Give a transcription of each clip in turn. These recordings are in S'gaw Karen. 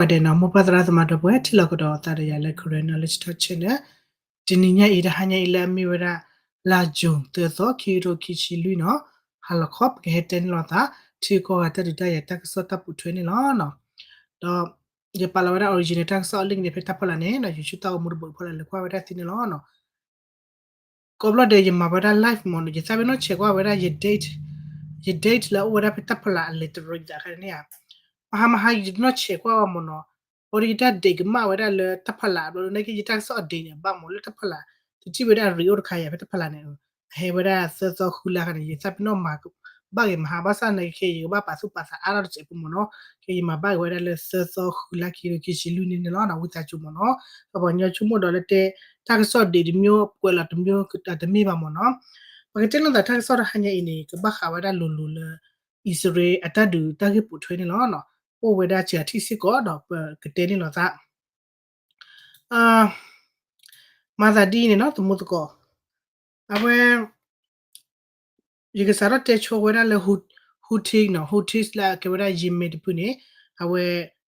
ဂီၤဒဲးနီၤ မိၢ်ပၢ်သရၣ်သမါဒီပုၢ်ဝဲၢ် ထံၣ်လိာ်ကဒီးသးဒီးယၤလၢ Karen Knowledge Talk Channel တနံၤညါအံၤ တဟါညါအံၤလၢအမ့ၢ်ဝဲဒၣ် လါ June သၢသီ ခံကထိခံဆံလွံၢ်နီၤ ဟါလီၤခီ ပကဟဲတဲန့ၢ်လိာ်သး ထံကီၢ်ဂၤတၢ်ဒုးတၢ်ယၤတၢ်ကစီၣ်တၢ်ပိာ်ထွဲန့ၣ်လီၤ. ဒီး ယပာ်လီၤဝဲဒၣ် original တၢ်ကစီၣ်အ link န့ၣ် ဖဲတၢ်ဖီလာ်န့ၣ်နီၤ YouTube တၢ်အိၣ်မူတဘိးဖီလာ် လဲၤကွၢ်ဝဲဒၣ်သ့န့ၣ်လီၤ. ကိးဘျီဒဲးယမၤဝဲဒၣ် live မ့ၢ်နီၤ ယသးပ့ၤနီၣ်ဆဲးကွၢ်ဝဲဒၣ် ယ date ယ date လၢအအိၣ်ဝဲဒၣ်ဖဲတၢ်ဖီလာ်အလဲၤတရံးသးခါန့ၣ်ဧါ မဟါမဟါယတနီၣ်ဆဲးကွၢ်ဝဲမ့ၢ်နီၤ အဃိဒီးယတၢ် date ကမၣ်ဝဲဒၣ်လၢတၢ်ဖီလာ်ဘျီ နာ်က့ယတၢ်ကစီၣ်အ date န့ၣ် အဘၣ်မ့ၢ်လၢတၢ်ဖီလာ် တထံၣ်ဝဲဒၣ်အရံးအိၣ်တခါယၤဖဲတၢ်ဖီလာ်န့ၣ် အဟဲဝဲဒၣ်သၢသီဃုလါခါန့ၣ် ယသးပ့ၤနီၣ်မၤ ဘၣ်ဂ့ၤမဟါ ဘၣ်ဆၣ်နာ်က့ခဲအံၤ ယကဘၣ်ပာ်သူၣ်ပာ်သးအါထီၣ်တစဲးဖိမ့ၢ်နီၤ ခဲအံၤယမၤဘၣ်က့ၤဝဲဒၣ်လၢသၢသီဃုလါ ခံကထိခံဆံလွံၢ်န့ၣ်န့ၣ်လီၤ ဝံသးစူၤမ့ၢ်နီၤ ပှၤကညီဆိကမိၣ်ဒီးလၢတဲ တၢ်ကစီၣ် date တမျိုး ကွဲးလီၤတမျိုး တမ့ၢ်ဘၣ်မ့ၢ်နီၤ ပကတဲလိာ်သးတၢ်ကစီၣ်တဟါညါအံၤန့ၣ် ကဘၣ်ဃးဝဲဒၣ်လိၤလိၤလၢ အံၣ်စရ့လးအတၢ်ဒုးတၢ်ဂ့ၢ်ပိာ်ထွဲန့ၣ်လီၤ. အိၣ်ဝဲဒၣ်စှၤထံၣ်စ့ၢ်ကီးဒီးပကတဲန့ၢ်လိာ်သး မၤသးဒ်အံၤန့ၣ်နီၤ သမူသကိး အဝဲ ယကစးထီၣ်တဲဆိဝဲဒၣ်လၢ Houthi နီၤ Houthi လၢအကဲဝဲဒၣ် Yemen တဖုန့ၣ် အဝဲ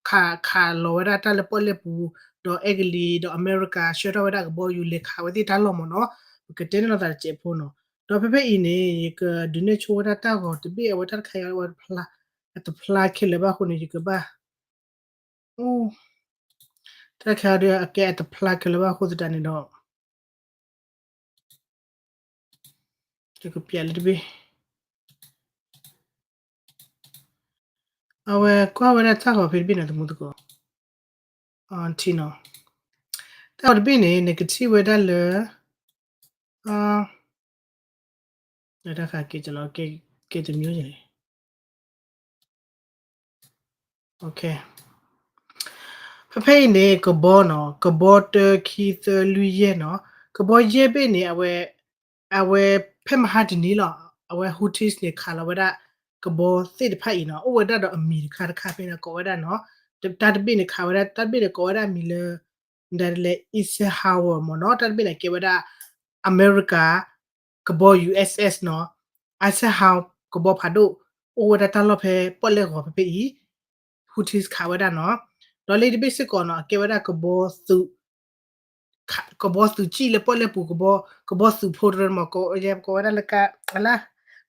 ခး ခးလီၤဝဲဒၣ်တၢ်လၢပီၣ်လဲၣ်ပူၤ ဒီးအဲကလံး ဒီးအမဲရကၤ ဆှၢထီၣ်ဝဲဒၣ်ကဘီယူၤ လဲၤခးဝဲသ့ၣ်တၢ်လီၢ်မ့ၢ်နီၤ ပကတဲန့ၢ်လိာ်သးတစဲးဖိနီၤ ဒီးဖဲဖဲအံၤန့ၣ် ယကဒုးနဲၣ်ဆိဝဲဒၣ်တၢ်ဂီၤတဘ့ၣ် အဝဲတၢ်တခါအံၤ အဝဲ အတဖျါခဲလၢာ်ဘၣ်အဃိန့ၣ် ယကဘၣ် တၢ်တခါအံၤဒီး အကဲအတဖျါခဲလၢာ်ဘၣ်အဃိသတးန့ၣ်ဒီး ယကပျးလၢတဘ့ၣ် အဝဲကွၢ်ဝဲဒၣ်တၢ်ဂီၤဖဲတဘ့ၣ်န့ၣ် သမူသကိး ထံနီၤ တၢ်ဂီၤတဘ့ၣ်န့ၣ် နကထံၣ်ဝဲဒၣ်လၢ တၢ်ခါက့ၤလီၤ ကဲတမျိုးန့ၣ် ဖဲဖဲအံၤန့ၣ် ကဘီနီၤ ကဘီတၢ ခံ သၢ လွံၢ် ယဲၢ်နီၤ ကဘီယဲၢ်ဘ့ၣ်န့ၣ် အဝဲ အဝဲဖဲမဟါတနံၤလီၤ အဝဲ Houthis န့ၣ် ခးလီၤဝဲဒၣ် ကဘီသ့ၣ်တဖၣ်အံၤနီၤ အိၣ်ဝဲဒၣ်ဒီးအမံၤတခါတခါဖဲန့ၣ် ကိးဝဲဒၣ်နီၤ တၢ်တဘ့ၣ်န့ၣ် ခးဝဲဒၣ် တၢ်တဘ့ၣ်န့ၣ် ကိးဝဲဒၣ်အမံၤလၢ ဒ်လဲၣ် Eisenhower မ့ၢ်နီၤ တၢ်တဘ့ၣ်န့ၣ် ကဲဝဲဒၣ် အမဲရကၤ ကဘီ U S S နီၤ Eisenhower ကဘီဖးဒိၣ် အိၣ်ဝဲဒၣ်တၢ်လီၢ်ဖဲပီၣ်လဲၣ်ဂီၤဖဲဖဲအံၤ Houthis ခးဝဲဒၣ်နီၤ ဒီးလၢတဘ့ၣ်စ့ၢ်ကီးနီၤ အကဲဝဲဒၣ်ကဘီသုး ကဘီသုးကံၣ်လၢပီၣ်လဲၣ်ပူၤ ကဘီသုးဖိတရၢန့ၣ်မ့ၢ် ကိးဝဲဒၣ်လၢ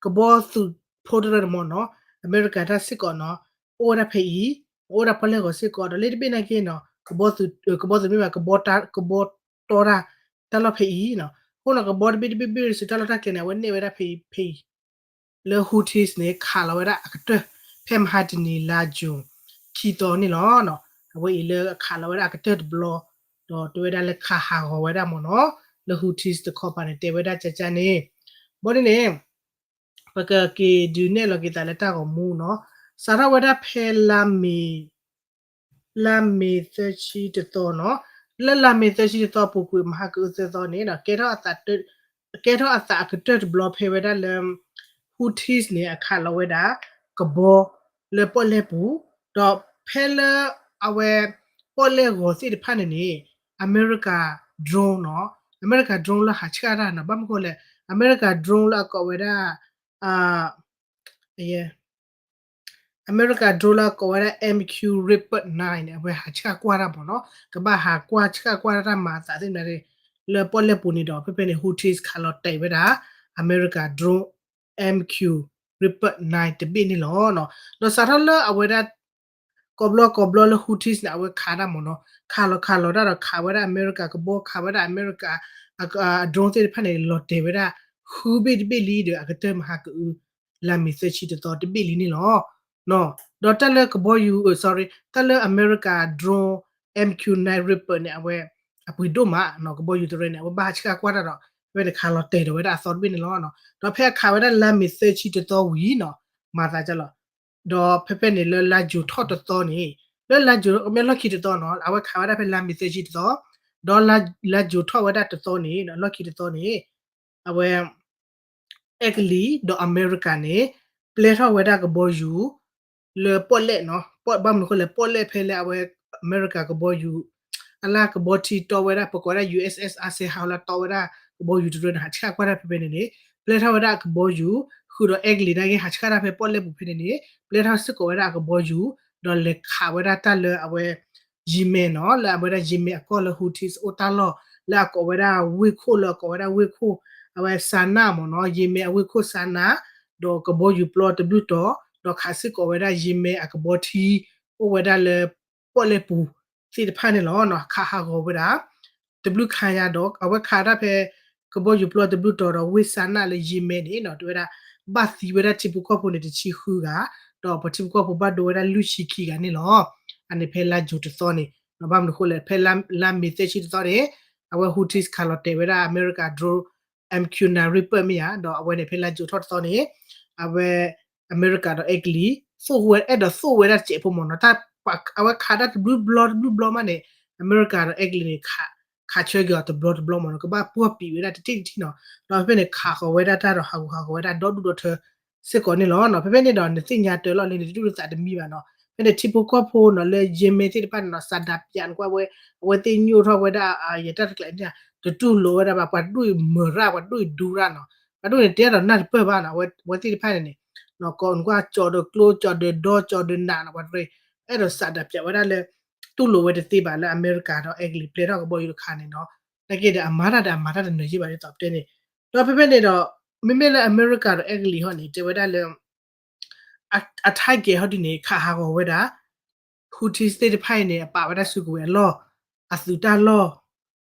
ကဘီသုးဖိတရၢန့ၣ်မ့ၢ်နီၤ အမဲရကၤတၢ်စ့ၢ်ကီးနီၤ အိၣ်ဝဲဒၣ်ဖဲအံၤ အိၣ်ဝဲဒၣ်ပီၣ်လဲၣ်ဂီၤစ့ၢ်ကီး ဒီးလၢတဘ့ၣ်နာ်က့နီၤ ကဘီသုး ကဘီသုးမ့ၢ်ဘၣ် ကဘီတီတၢ် တၢ်လီၢ်ဖဲအံၤနီၤ အဃိနီၤ ကဘီတဘ့ၣ်တဘ့ၣ်ဘ့ၣ်စ့ၢ် တၢ်လီၢ်တၢ်ကျဲန့ၣ် အဝဲန့ၢ်ဝဲဒၣ်ဖဲအံၤ ဖဲအံၤ လၢ Houthis န့ၣ် ခးလီၤဝဲဒၣ်အကတၢၢ် ဖဲမဟါတနံၤ လါ June ခံသီန့ၣ်လီၤ. အဝဲအံၤလၢအခးလီၤဝဲဒၣ်အကတၢၢ်တဘျီ ဒီးတဲဝဲဒၣ်လၢခးဟးဂီၤဝဲဒၣ်မ့ၢ်နီၤ လၢ Houthis တခီပၤန့ၣ် တဲဝဲဒၣ်ကကန့ၣ် ဘီဒ်န့ၣ် ပကက့ၤဒုးနဲၣ်လီၤက့ၤသးလၢတၢ်ဂီၤမူနီၤ စးထီၣ်ဝဲဒၣ်ဖဲလါမ့ၤ လါမ့ၤသၢဆံတသီနီၤ လၢလါမ့ၤသၢဆံတသီပူၤကွံာ် မဟါကအုသၢသီန့ၣ် ကဲထီၣ်အသးအကတၢၢ်တဘျီဖဲဝဲဒၣ်လၢ Houthis န့ၣ် အခးလီၤဝဲဒၣ် ကဘီ လၢပီၣ်လဲၣ်ပူၤ ဒီးဖဲလၢအဝဲ ပီၣ်လဲၣ်ဂီၤသ့ၣ်တဖၣ်န့ၣ်န့ၣ် အမဲရကၤ drone နီၤ အမဲရကၤ drone လၢဟးဆှၣ်တၢ်နီၤ ဘၣ်မနုၤဃိလဲၣ် အမဲရကၤ drone လၢအကိးဝဲဒၣ် အမဲရကၤ drone လၢအကိးဝဲဒၣ် M Q Reaper nine န့ၣ် အဝဲဟးဆှၣ်ကွၢ်တၢ်မ့ၢ်နီၤ ကဘၣ်ဟးကွၢ်ဆှၣ်ကွၢ်တၢ်မၤအသးသ့ၣ်မနုၤ လၢပီၣ်လဲၣ်ပူၤန့ၣ်ဒီး ဖဲဖဲန့ၣ် Houthis ခးလီၤတဲာ်ဝဲဒၣ် အမဲရကၤ drone M Q Reaper nine တဘ့ၣ်န့ၣ်လီၤ. ဒီးစးထီၣ်လၢအဝဲဒၣ် ကိးဘျီကိးဘျီလၢ Houthis န့ၣ် အဝဲခးတၢ်မ့ၢ်နီၤ ခးလီၤခးလီၤတၢ်ဒီးခးဝဲဒၣ်အမဲရကၤကဘီ ခးဝဲဒၣ်အမဲရကၤ drone သ့ၣ်တဖၣ်န့ၣ် လီၤတဲာ်ဝဲဒၣ် ဃုဘ့ၣ်တဘ့ၣ်လံဒီး အကတၢၢ်မဟါကအု လါမ့ၤသၢဆံတသီတဘ့ၣ်လံန့ၣ်လီၤ. ဒီးတၢ်လၢကဘီယူၤ sorry တၢ်လၢအမဲရကၤ drone M Q nine Reaper န့ၣ် အဝဲ အပှ့ၤဒိၣ်မး ကဘီယူၤတရၢန့ၣ် အဝဲဘၣ်ဟးဆှၣ်ကွၢ်တၢ်ဒီး ဖဲန့ၣ်ခးလီၤတဲာ်ဒီးဝဲဒၣ်အသီတဘ့ၣ်န့ၣ်လီၤ. ဒီးဖဲအခးဝဲဒၣ်လါမ့ၤသၢဆံတသီဝံၤနီၤ မၤသးဒ်လီၤ ဒီးဖဲဖဲန့ၣ်လၢလါယူၤထီၣ်တသီန့ၣ် လၢလါယူၤမ့ၢ်လီၢ်ခံတသီနီၤ အဝဲခးဝဲဒၣ်ဖဲလါမ့ၤသၢဆံတသီ ဒီးလါယူၤထီၣ်ဝဲဒၣ်တသီန့ၣ် လီၢ်ခံတသီန့ၣ် အဝဲ အဲကလံးဒီးအမဲရကၤန့ၣ် ပျဲထီၣ်ဝဲဒၣ်ကဘီယူၤ လၢပီၣ်လဲၣ်နီၤ ဘၣ်မနုၤအဃိလဲၣ် ပီၣ်လဲၣ်ဖဲလၢအဝဲ အမဲရကၤကဘီယူၤ အလၢကဘီထံတီဝဲဒၣ် ပကိးဝဲဒၣ် U S S Eisenhower လၢတီဝဲဒၣ်ကဘီယူၤတရၢန့ၣ် ဟးဆှၣ်ကွၢ်တၢ်ဖဲဖဲန့ၣ်န့ၣ် ပျဲထီၣ်ဝဲဒၣ်အကဘီယူၤ ဃုာ်ဒီးအဲကလံးနာ်က့ဟးဆှၣ်တၢ်ဖဲပီၣ်လဲၣ်ပူၤဖဲန့ၣ်န့ၣ် ပျဲထီၣ်စ့ၢ်ကီးဝဲဒၣ်အကဘီယူၤ ဒီးလဲၤခးဝဲဒၣ်တၢ်လၢအဝဲ Yemen နီၤ လၢအဝဲဒၣ် Yemen အကီၢ်လၢ Houthis အိၣ်တၢ်လီၢ် လၢအကိးဝဲဒၣ်ဝ့ၢ်ခိၣ်လၢအကိးဝဲဒၣ်ဝ့ၢ်ခိၣ် အဝဲ Sana'a မ့ၢ်နီၤ Yemen အဝ့ၢ်ခိၣ် Sana'a ဒီးကဘီယူၤပျီတဘျုးတီၤ ဒီးခးစ့ၢ်ကီးဝဲဒၣ် Yemen အကဘီထံ အိၣ်ဝဲဒၣ်လၢပီၣ်လဲၣ်ပူၤသ့ၣ်တဖၣ်န့ၣ်လီၤ. ခးဟးဂီၤဝဲဒၣ် တဘျုးခါညါဒီး အဝဲခးဒၣ်ဖဲ ကဘီယူၤပျီတဘျုးတီၤဒီးဝ့ၢ် Sana'a လၢ Yemen န့ၣ်နီၤ တဲဝဲဒၣ် ဘၣ်သံဝဲဒၣ်ထံဖိကီၢ်ဖိန့ၣ်တဆံဃုဂၤ ဒီးပှၤထံဖိကီၢ်ဖိဘၣ်ဒိဝဲဒၣ်လွံၢ်ဆံခံဂၤန့ၣ်လီၤ. အန့ၣ်ဖဲလါယူၤတသီန့ၣ် ဘၣ်မနုၤအဃိလဲၣ် ဖဲလါမ့ၤသၢဆံတသီန့ၣ် အဝဲ Houthis ခးလီၤတဲာ်ဝဲဒၣ်အမဲရကၤ drone MQ nine Reaper မ့ၢ်ဧါ ဒီးအဝဲန့ၣ်ဖဲလါယူၤထီၣ်တသီန့ၣ် အဝဲ အမဲရကၤဒီးအဲကလံး သိၣ်ဝဲအဲၣ်ဒိးသိၣ်ဝဲဒၣ်တစဲးဖိမ့ၢ်နီၤ တၢ် အဝဲခးဒၣ်တဘျုးဘျီတဘျုးဘျီမးန့ၣ် အမဲရကၤဒီးအဲကလံးန့ၣ် ခးဆၢက့ၤအီၤတဘျီတဘျီမ့ၢ်နီၤ ကဘၣ်ပှီၢ်ပံာ်ဝဲဒၣ်တထံၣ်တထံၣ်နီၤ ဒီးဖဲဖဲန့ၣ်ခးဃီၤဝဲဒၣ်တၢ်ဒီးဟးဂူာ်ဟးဂီၤဝဲဒၣ်ဒီဒူၣ်ဒီထၢစ့ၢ်ကီးန့ၣ်လီၤ. ဖဲဖဲန့ၣ်ဒီးနသ့ၣ်ညါတၢ်လီၢ်လၢန့ၣ် တဒူၣ်တသးတမံဘၣ်နီၤ ဖဲန့ၣ်ထံဖိကီၢ်ဖိနီၤ လၢ Yemen သ့ၣ်တဖၣ်န့ၣ်နီၤ ဆန္ဒပြ ကွၢ်ဝဲ အဝဲသ့ၣ်ညိၣ်ထီၣ်ဝဲဒၣ် ယတၢ်တကျဲၤန့ၣ် တတူၢ်လိာ်ဝဲဒၣ်ဘၣ် ပှၤဒိၣ်အံၤမၤရၣ် ပှၤဒိၣ်အံၤဒူရၣ်နီၤ ပှၤဒိၣ်န့ၣ် တဲဒီးနၢ်တပၢၢ်ဘၣ်နီၤ အဝဲသ့ၣ်တဖၣ်န့ၣ်န့ၣ် နကွၢ်ကၠီၤဒီးကျိ ကၠီၤဒီးဒီ ကၠီၤဒီးနးနီၤ ပှၤတရ့ အဲၣ်ဒိးဆန္ဒပြ ဝဲဒၣ်လၢ တူၢ်လိာ်ဝဲတသ့ဘၣ်လၢအမဲရကၤဒီးအဲကလံးပျဲထီၣ်ကဘီယူၤတခါန့ၣ်နီၤ နာ်က့ဒီးအမၤတၢ်ဒီးအမၤတၢ်တနၢၤယ့ၢ်ဘၣ်ဒ်သိးပတဲန့ၣ် ဒီးဖဲဖဲန့ၣ်ဒီး မ့မ့ၢ်လၢအမဲရကၤဒီးအဲကလံးဟီန့ၣ် တဲဝဲဒၣ်လၢ အ target ဟီဒ်န့ၣ် ခးဟးဂီၤဝဲဒၣ် Houthis သ့ၣ်တဖၣ်အံၤန့ၣ် အပာ်ဝဲဒၣ်စုကဝဲၤအလီၢ် အသုးတၢ်လီၢ်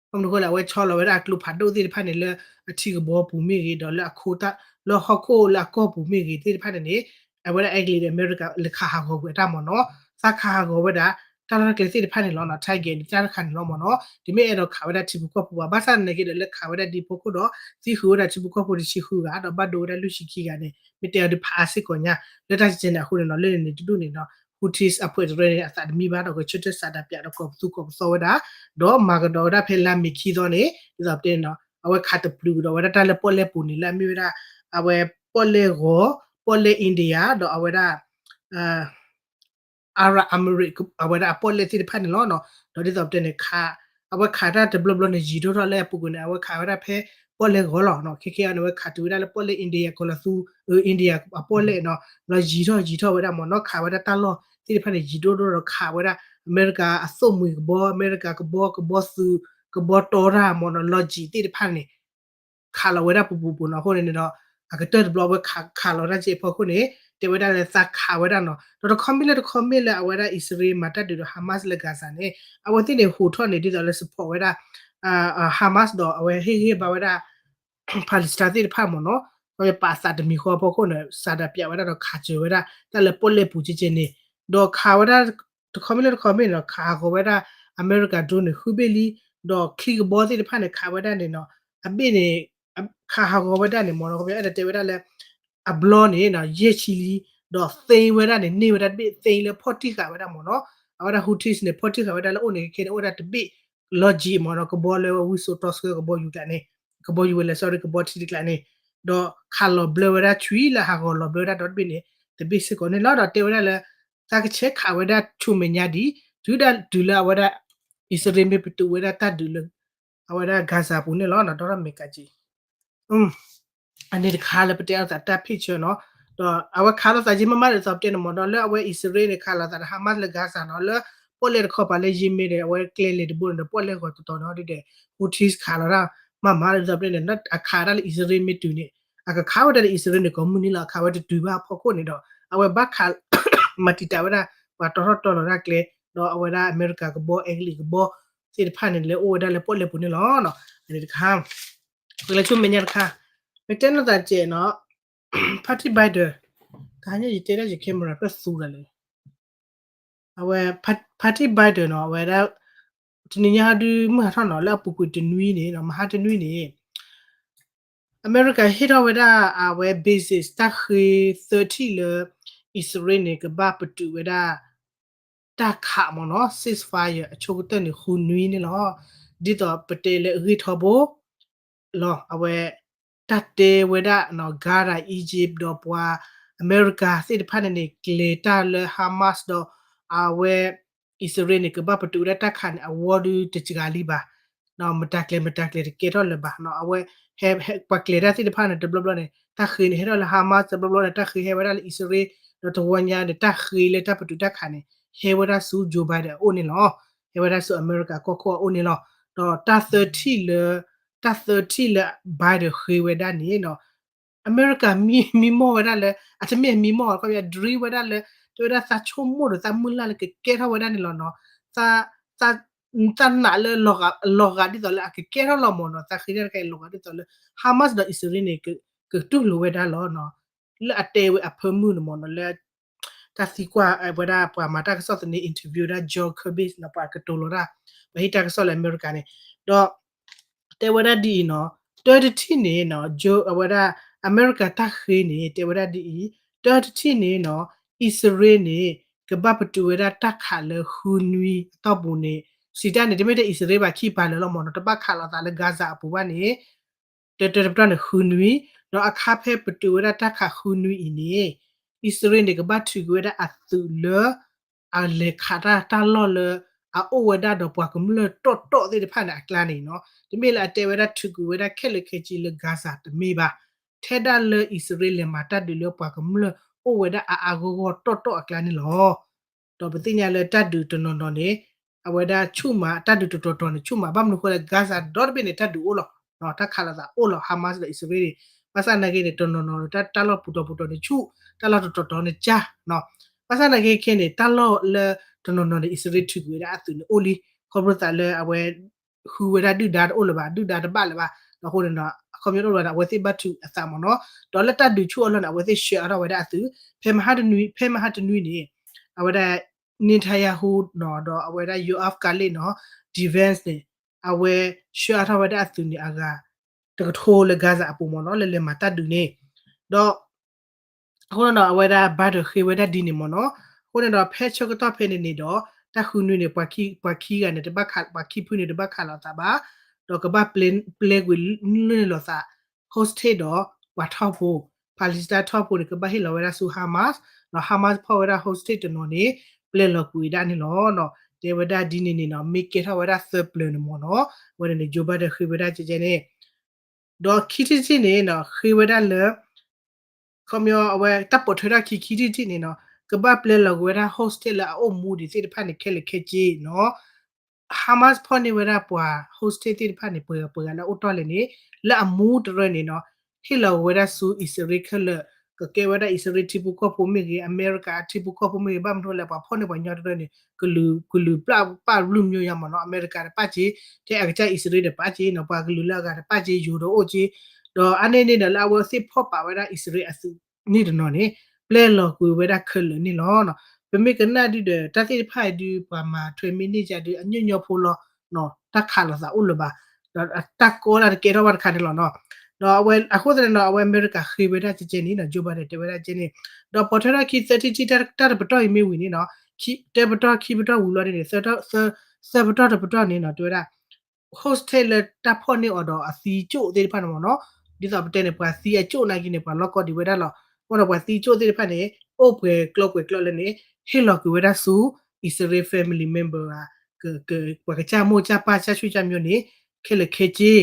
ဘၣ်မနုၤအဃိလဲၣ် အဝဲဆီလီၤဝဲဒၣ်အကျိဖးဒိၣ်သ့ၣ်တဖၣ်န့ၣ် လၢအထံကဘီပူၤမ့ၢ်ဂ့ၤ ဒီးလၢအခိတၢ် လၢဟီၣ်ခိၣ်လၢအကီၢ်ပူၤမ့ၢ်ဂ့ၤသ့ၣ်တဖၣ်န့ၣ်န့ၣ် အဝဲဒၣ်အဲကလံးဒီးအမဲရကၤ လဲၤခးဟးဂီၤကွံာ်အတၢ်မ့ၢ်နီၤ သးခးဟးဂီၤဝဲဒၣ် တၢ်လီၢ်တၢ်ကျဲသ့ၣ်တဖၣ်န့ၣ်လီၤနီၤ target န့ၣ် တၢ်တခါန့ၣ်လီၤမ့ၢ်နီၤ တမ့ၢ်အဲၣ်ဒိးခးဝဲဒၣ်ထံဖိကီၢ်ဖိဘၣ် ဘၣ်ဆၣ်နာ်က့ဒီးလၢခးဝဲဒၣ်ဒ်ဖိခိၣ်ဒီး သံဃုာ်ဝဲဒၣ်ထံဖိကီၢ်ဖိတဆံဃုဂၤ ဒီးဘၣ်ဒိဝဲဒၣ်လွံၢ်ဆံခံဂၤန့ၣ် မ့ၢ်တဲအီၤဒုးဖးအါစ့ၢ်ကီးညါ လၢတၢ်စဲန့ၣ်အဃိန့ၣ်နီၤ လၢန့ၣ်န့ၣ်တဒူၣ်န့ၣ်နီၤ Houthis အဖှဲးတရၢန့ၣ် အသးတမံဘၣ်ဒီး ကဆၢထၢၣ်ဆန္ဒပြ ဒီးကိးပသူကိးပသီဝဲဒၣ် ဒီးမၤကဒီးဝဲဒၣ်ဖဲလါမ့ၤခံသီန့ၣ် ဒ်သိးပတဲန့ၣ်နီၤ အဝဲခးတပျုာ်ကဒီးဝဲဒၣ်တၢ်လၢပီၣ်လဲၣ်ပူၤန့ၣ် လၢအမ့ၢ်ဝဲဒၣ် အဝဲပီၣ်လဲၣ်ဂီၤ ပီၣ်လဲၣ် India ဒီးအဝဲဒၣ် Arab Emirates အဝဲဒၣ်အပီၣ်လဲၣ်သ့ၣ်တဖၣ်န့ၣ်လီၤနီၤ ဒီးဒ်သိးပတဲန့ၣ် ခး အဝဲခးတၢ်တဘျီဘျီန့ၣ် ယံၤထီၣ်ထီၣ်လၢအပူၤကွံာ်န့ၣ် အဝဲခးဝဲဒၣ်ဖဲပီၣ်လဲၣ်ဂီၤလီၤနီၤ ခဲခဲအံၤန့ၣ် အဝဲခးတုၤဝဲဒၣ်လၢပီၣ်လဲၣ် India ကီၢ်လီၤသူ India အပီၣ်လဲၣ်နီၤ လီၤယံၤထီၣ်ယံၤထီၣ်ဝဲဒၣ်မ့ၢ်နီၤ ခးဝဲဒၣ်တၢ်လီၢ်သ့ၣ်တဖၣ်န့ၣ် ယံၤဒိၣ်ဒိၣ်ဒီးခးဝဲဒၣ် အမဲရကၤအသိၣ်မှံၤကဘီ အမဲရကၤကဘီ ကဘီသုး ကဘီတီတၢ်မ့ၢ်နီၤ လီၤယံၤသ့ၣ်တဖၣ်န့ၣ် ခးလီၤဝဲဒၣ်ပူၤပူၤပူၤနီၤ အဃိန့ၣ်န့ၣ်ဒီး အကတၢၢ်တဘျီအဝဲခးလီၤတၢ်စ့အဖီခိၣ်န့ၣ် တဲဝဲဒၣ်လၢသးခးဝဲဒၣ်နီၤ ဒီးတခီမ့ၢ်လၢတခီမ့ၢ်လၢအဝဲဒၣ်အံၣ်စရ့လးမၤတၢ်ဒုးဒီး Hamas လၢ Gaza န့ၣ် အဝဲသ့ၣ်န့ၣ်ဟူးထီၣ်န့ၣ် ဒ်သိးလၢ support ဝဲဒၣ် Hamas ဒီးအဝဲဟ့ၣ်ဂံၢ်ဘါဝဲဒၣ် Palestine သ့ၣ်တဖၣ်မ့ၢ်နီၤ ပာ်အသးတမံၤဃီအဖီခိၣ်န့ၣ် ဆန္ဒပြ ဝဲဒၣ်ဒီးခးစၢၤဝဲဒၣ် တၢ်လၢပီၣ်လဲၣ်ပူၤကဲကဲန့ၣ် ဒီးခးဝဲဒၣ် တခီမ့ၢ်လၢတခီမ့ၢ်န့ၣ်ဒီး ခးဟးဂီၤဝဲဒၣ် အမဲရကၤ drone န့ၣ် ဃုဘ့ၣ်လံ ဒီးချံကဘီသ့ၣ်တဖၣ်န့ၣ် ခးဝဲဒၣ်န့ၣ်နီၤ အဘ့ၣ်န့ၣ် ခးဟးဂီၤဝဲဒၣ်န့ၣ်မ့ၢ်နီၤ အဲၣ်ဒိးတဲဝဲဒၣ်လၢ အဘျီန့ၣ်နီၤ ယဲၢ်ဆံလံ ဒီးသ့ဝဲဒၣ်န့ၣ် န့ၢ်ဝဲဒၣ်တဘ့ၣ်သ့လၢဖီၣ်တံၢ်ဃာ်ဝဲဒၣ်မ့ၢ်နီၤ အဝဲဒၣ် Houthis န့ၣ် ဖီၣ်တံၢ်ဃာ်ဝဲဒၣ်လၢအိၣ်န့ၣ်ခဲန့ၣ် အိၣ်ဝဲဒၣ်တဘ့ၣ် လီၤယံၤမ့ၢ်နီၤ ကဘီလၢဝံစိာ်တီဆှၢကဘီယူၤကျါန့ၣ် ကဘီယူၤဝဲလၢ sorry ကဘီထံတကျါန့ၣ် ဒီးခးလီၤဘျၢဝဲဒၣ်ဆွံလၢဟးဂီၤလီၤဘျၢဝဲဒၣ်ဒီတဘ့ၣ်န့ၣ် တဘ့ၣ်စ့ၢ်ကီးန့ၣ်လီၤ ဒီးတဲဝဲဒၣ်လၢ သးကဆဲးခးဝဲဒၣ်ဆူမဲာ်ညါဒံး တုၤဒၣ်တုၤလၢအဝဲဒၣ် အံၣ်စရ့လးမ့ၢ်ပတုာ်ဝဲဒၣ်တၢ်ဒုးလၢ အဝဲဒၣ် Gaza ပူၤန့ၣ်လီၤ ဒီးတၢ်မဲာ်ကးက့ၤ အန့ၣ်တခါလၢပတဲအသးတၢ် picture နီၤ ဒီးအဝဲခးလိာ်သးက့ၤမးမးဒ်သိးပတဲန့ၣ်မ့ၢ်နီၤ လၢအဝဲအံၣ်စရ့လးန့ၣ် ခးလိာ်သးဒီး Hamas လၢ Gaza နီၤ လၢပီၣ်လဲၣ်တခီပၤလၢ Yemen န့ၣ် အဝဲကျဲလဲၤတဘိန့ၣ်ဒီး ပီၣ်လဲၣ်ဂီၤတတီၤန့ၣ်ဒ်ဒီး Houthis ခးလီၤဒၣ်မးမးဒ်သိးပတဲန့ၣ် အခးဒၣ်လၢအံၣ်စရ့လးမ့ၢ်တုၤန့ၣ် အကခးဝဲဒၣ်လၢအံၣ်စရ့လးန့ၣ် ကိးမုၢ်နံၤလီၤ အခးဝဲတတုၤဘၣ်အဖီခိၣ်န့ၣ်ဒီး အဝဲဘၣ်ခး မၤတံာ်တာ်ဝဲဒၣ် ပှၤတီထီၣ်တီလီၤဒၣ်ကျဲ ဒီးအဝဲဒၣ်အမဲရကၤကဘီ အဲကလံးကဘီ သ့ၣ်တဖၣ်န့ၣ် လဲၤအိၣ်ဝဲဒၣ်လၢပီၣ်လဲၣ်ပူၤန့ၣ်လီၤ အန့ၣ်တခါ ပကလဲၤဆူမဲာ်ညါတခါ ပတဲနီၢ်သးကဲးနီၤ Hunter Biden တဟါညါယတဲဒၣ်ယ camera ပျဲသူတၢ်လဲၣ် အဝဲ Hunter Biden နီၤ အဝဲဒၣ် တနံၤညါဟီဒုးမုၢ်ဟးထီၣ်နီၤ လၢအပူၤကွံာ်တနွံန့ၣ် မဟါတနွံန့ၣ် အမဲရကၤဟ့ၣ်ထီၣ်ဝဲဒၣ်အဝဲ bases တၢ်ဃ့သၢထံၣ်လၢ အံၣ်စရ့လးန့ၣ် ကဘၣ်ပတုာ်ဝဲဒၣ် တၢ်ခးမ့ၢ်နီၤ ceasefire အဆိကတၢၢ်န့ၣ် ဃုနွံန့ၣ်လီၤ. ဒ်သိးပတဲလၢအဂ့ၢ်ထီဘိ လီၤ အဝဲ တၢ်တဲဝဲဒၣ် Qatar Egypt ဒီးပှၤ အမဲရကၤသ့ၣ်တဖၣ်န့ၣ်န့ၣ် ကျဲၤတၢ်လၢ Hamas ဒီး အဝဲ အံၣ်စရ့လးန့ၣ် ကဘၣ်ပတုာ်ဝဲဒၣ်တၢ်ခးန့ၣ် အဝီဒုးတစှၤလံဘၣ် မတၤကျဲၤမတၤကျဲၤတကဲထီၣ်လၢၤဘၣ် အဝဲ ဟဲ ပှၤကျဲၤတၢ်သ့ၣ်တဖၣ်န့ၣ် တဘျီဘျီန့ၣ် တၢ်ဃ့န့ၣ် ဟဲထီၣ်လၢ Hamas တဘျီဘျီန့ၣ် တၢ်ဃ့ဟဲဝဲဒၣ်လၢအံၣ်စရ့လး ဒီးတဝီညါန့ၣ် တၢ်ဃ့လၢတၢ်ပတုာ်တၢ်ခးန့ၣ် ဟဲဝဲဒၣ်ဆူ Joe Biden အအိၣ်န့ၣ်လီၤ. ဟဲဝဲဒၣ်ဆူအမဲရကၤကီၢ်ခိၣ်အအိၣ်န့ၣ်လီၤ. ဒီးတၢ်သၢထံၣ်လၢ တၢ်သၢထံၣ်လၢ Biden ဃ့ဝဲဒၣ်န့ၣ်နီၤ အမဲရကၤမံမံမီၢ်ဝဲဒၣ်လၢ အတမ့ၢ်အမံမီၢ် ခီပညီ dream ဝဲဒၣ်လၢ တဲဝဲဒၣ်သးဆိကမိၣ်ဒီးသးမုၢ်လၢ်လၢကကဲထီၣ်ဝဲဒၣ်န့ၣ်လီၤနီၤ. သး သးနာ်လၢ လီၤဂာ်ဒ်သိးလၢအကကဲထီၣ်လီၤမၢ်နီၤ. သးဃ့တၢ်တခါအံၤလီၤဂာ်ဒ်သိးလၢ Hamas ဒီးအံၣ်စရ့လးန့ၣ် ကတူၢ်လိာ်ဝဲဒၣ်လီၤနီၤ. လၢအတဲဝဲအဖၢမုၢ်န့ၣ်မၢ်နီၤ လၢ တၢ်သံကွၢ်ဝဲဒၣ်ပှၤမၤတၢ်ကစီၣ်သန့ interview ဝဲဒၣ် John Kirby နီၤ ပှၤကတိၤလီၤတၢ် ပှၤဟ့ၣ်တၢ်ကစီၣ်လၢအမဲရကၤန့ၣ် ဒီး တဲဝဲဒၣ်ဒ်အံၤနီၤ တၢတထံၣ်န့ၣ်နီၤ အဝဲဒၣ် အမဲရကၤတၢ်ဃ့န့ၣ် တဲဝဲဒၣ်ဒ်အံၤ တၢတထံၣ်န့ၣ်နီၤ အံၣ်စရ့လးန့ၣ် ကဘၣ်ပတုာ်ဝဲဒၣ်တၢ်ခးလၢဃုနွံအတီၢ်ပူၤန့ၣ် စံးတၢ်န့ၣ် တမ့ၢ်ထဲအံၣ်စရ့လးဘၣ် ခံပၤလၢာ်လီၤမၢ်နီၤ တဘၣ်ခးလိာ်သးလၢ Gaza အပူၤဘၣ်န့ၣ် တၢတၢတပတီၢ်န့ၣ်ဃုနွံ ဒီးအခါဖဲပတုာ်ဝဲဒၣ်တၢ်ခးဃုနွံအံၤန့ၣ် အံၣ်စရ့လးန့ၣ် ကဘၣ်ထုးကွံာ်ဝဲဒၣ်အသုးလၢ အလဲၤခးတၢ်တၢ်လီၢ်လၢ အအိၣ်ဝဲဒၣ်ဒီးပှၤကမျၢၢ်တီၢ်တီၢ်သ့ၣ်တဖၣ်န့ၣ်အကျါန့ၣ်နီၤ တမ့ၢ်လၢအတဲဝဲဒၣ်ထုးကွံာ်ဝဲဒၣ်ခဲလၢာ်ခဲဆ့လၢ Gaza တမ့ၢ်ဘၣ် ထဲဒၣ်လၢအံၣ်စရ့လးလဲၤမၤတၢ်ဒုးလၢပှၤကမျၢၢ်အိၣ်ဝဲဒၣ်အါအါဂီၢ်ဂီၢ်တီၢ်တီၢ်အကျါန့ၣ်လီၤ. ဒီးပသ့ၣ်ညါလၢတၢ်ဒုးတနီၤနီၤန့ၣ် အဝဲဒၣ်ဆူၣ်မး တၢ်ဒုးတတီၤတီၤန့ၣ် ဆူၣ်မး ဘၣ်မနုၤဃိလဲၣ် Gaza ဒီတဘ့ၣ်န့ၣ် တၢ်ဒုးအိၣ်လီၤ, တၢ်ခးလိာ်သးအိၣ်လီၤ Hamas ဒီးအံၣ်စရ့လးန့ၣ်, ဘၣ်ဆၣ်သနာ်က့န့ၣ် တနီၤနီၤ တၢ်လီၢ်ပူၤတီၤပူၤတီၤန့ၣ်ဆူၣ်, တၢ်လီၢ်တတီၤတီၤန့ၣ်ကၢ်, ဘၣ်ဆၣ်သနာ်က့ခဲန့ၣ် တၢ်လီၢ်လၢတနီၤနီၤန့ၣ် အံၣ်စရ့လးထုးကွံာ်ဝဲဒၣ်အသုးန့ၣ်အိၣ်လံ, ခီဖျိသးလၢအဝဲ ဃုဝဲဒၣ်ဒုၣ်ဒါတအိၣ်လၢၤဘၣ်, ဒုၣ်ဒါတဘၣ်လၢၤဘၣ်, အဃိန့ၣ်ဒီး အခီပညီတအိၣ်လၢၤဘၣ်ဒီး အဝဲသ့ၣ်ဘၣ်ထုးအသးမ့ၢ်နီၤ, ဒီးလၢတၢ်ဒုးဆူၣ်အလီၢ်န့ၣ် အဝဲသ့ၣ်ဆှၢအါထီၣ်ဝဲဒၣ်အသုး, ဖဲမဟါတနွံ ဖဲမဟါတနွံန့ၣ် အဝဲဒၣ် Netanyahu နီၤ ဒီးအဝဲဒၣ် Yoav Gallant နီၤ defense န့ၣ် အဝဲဆှၢအါထီၣ်ဝဲဒၣ်အသုးန့ၣ်အဂၤ တကထိလၢ Gaza အပူၤမ့ၢ်နီၤ လၢလဲၤမၤတၢ်ဒုးန့ၣ်, ဒီး အဃိန့ၣ်ဒီး အဝဲဒၣ် Biden ဃ့ဝဲဒၣ်ဒ်န့ၣ်မ့ၢ်နီၤ, အဃိန့ၣ်ဒီး ဖဲဆၢကတီၢ်ဖဲန့ၣ်န့ၣ်ဒီး တၢ်ဃုနွံန့ၣ် ပှၤခံဂၤန့ၣ် တဘၣ်ခး ပှၤခံဖုန့ၣ် တဘၣ်ခးလိာ်သးဘၣ်, ဒီးကဘၣ်ပျဲကွံာ်နုာ်လီၤသး hostage ဒီးပှၤထီၣ်ဖိ, Palestine ထီၣ်ဖိန့ၣ် ကဘၣ်ဟ့ၣ်လီၤဝဲဒၣ်ဆူ Hamas, ဒီး Hamas ဖီၣ်ဝဲဒၣ် hostage တနီၤန့ၣ် ပျဲလီၤကွံာ်ဝဲဒၣ်န့ၣ်လီၤ. တဲဝဲဒၣ်ဒ်န့ၣ်န့ၣ်နီၤ မ့ၢ်ကဲထီၣ်ဝဲဒၣ်သၢပျၢၤန့ၣ်မ့ၢ်နီၤ, အဝဲန့ၣ်န့ၣ် Joe Biden ဃ့ဝဲဒၣ်ကဲကဲန့ၣ် ဒီးခံထံၣ်တထံၣ်န့ၣ်နီၤ ဃ့ဝဲဒၣ်လၢ ခီပညီအဝဲတၢ်ပိာ်ထွဲထီၣ်ခံ ခံထံၣ်တထံၣ်န့ၣ်နီၤ ကဘၣ်ပျဲလီၤကွံာ်ဝဲဒၣ် hostage လၢအအိၣ်မူဒံးသ့ၣ်တဖၣ်န့ၣ် ခဲလၢာ်ခဲဆ့နီၤ, Hamas ဖီၣ်န့ၢ်ဝဲဒၣ်ပှၤ hostage သ့ၣ်တဖၣ်န့ၣ် ပှဲၤပှဲၤဂၤလၢအအိၣ်တ့ၢ်လံန့ၣ် လၢအမူတရၢန့ၣ်နီၤ ဟ့ၣ်လီၤဝဲဒၣ်ဆူအံၣ်စရ့လးခဲလၢာ်, ကကဲဝဲဒၣ်အံၣ်စရ့လးထံဖိကီၢ်ဖိမ့ၢ်ဂ့ၤ အမဲရကၤထံဖိကီၢ်ဖိမ့ၢ်ဂ့ၤ ဘၣ်မနုၤလဲၣ် ပှၤဖီၣ်န့ၢ်ပှၤကညီတရၢန့ၣ် ကလုာ်ပၢ်ဘျုးမ့ၢ်ညါမ့ၢ်နီၤ, အမဲရကၤတပၣ်က့, ထဲအကစၢ်အံၣ်စရ့လးတပၣ်က့နီၤ, ပှၤကလုာ်လၢအဂၤတပၣ်က့ ယိၤဒီးအိၣ်က့, ဒီးအါန့ၢ်န့ၣ်ဒီးလၢအဝဲသ့ၣ်ဖီၣ်ပာ်ဝဲဒၣ်အံၣ်စရ့လးအသုးန့ၣ်တနီၤန့ၣ် ပျဲလီၤကွံာ်ဝဲဒၣ်ခဲလၢာ်န့ၣ်လီၤ. ပမ့ၢ်ကနၣ်ဒုဒီး တၢ်သ့ၣ်တဖၣ်အံၤဒု ပှၤမၤထွဲမ့ၢ်န့ၢ်ကဒီး အညီညီဖိလီၤ, တၢ်ခးလိာ်သးအိၣ်လၢၤဘၣ်, ဒီးတၢ်ကီတၢ်တကဲထီၣ်ဘၣ်တခါန့ၣ်လီၤနီၤ. ဒီးအဝဲအဃိသတးန့ၣ်နီၤ အဝဲအမဲရကၤဃ့ဝဲဒၣ်ကဲကဲန့ၣ်နီၤ Joe Biden တဲဝဲဒၣ်ကဲန့ၣ်, ဒီးပိာ်ထွဲထီၣ်ခံသၢထံၣ်တထံၣ် တၢ်တပတီၢ်အံၤမ့ၢ်ဝံၤန့ၣ်နီၤ, တပတီၢ်ခံပတီၢ်ဝံၤလီၤန့ၣ် သၢပတီၢ်တပတီၢ်န့ၣ်နီၤ တဲဝဲဒၣ် hostage လၢတၢ်ဖီၣ်န့ၢ်အီၤဒီးအသံကၠိၣ်သ့ၣ်တဖၣ်န့ၣ်မ့ၢ်နီၤ, ဒ်သိးပတဲန့ၣ် ပှၤသံအကၠိၣ်နာ်က့န့ၣ် ပှၤလီၢ်ကီဒံးဝဲဒၣ်လီၤ. အဃိဒီးပှၤသံကၠိၣ်သ့ၣ်တဖၣ်န့ၣ် အိၣ်ပှဲၤကျိၤပှဲၤကျိၤလၢန့ၣ် ဟ့ၣ်လီၤကွံာ်ဝဲဒၣ်ဆူ အံၣ်စရ့လး family member ဧါ ပှၤကစၢ်မိၢ်ကစၢ်ပၢ်ကစၢ်ဆူၣ်ကစၢ်မိၢ်န့ၣ် ခဲလၢာ်ခဲဆ့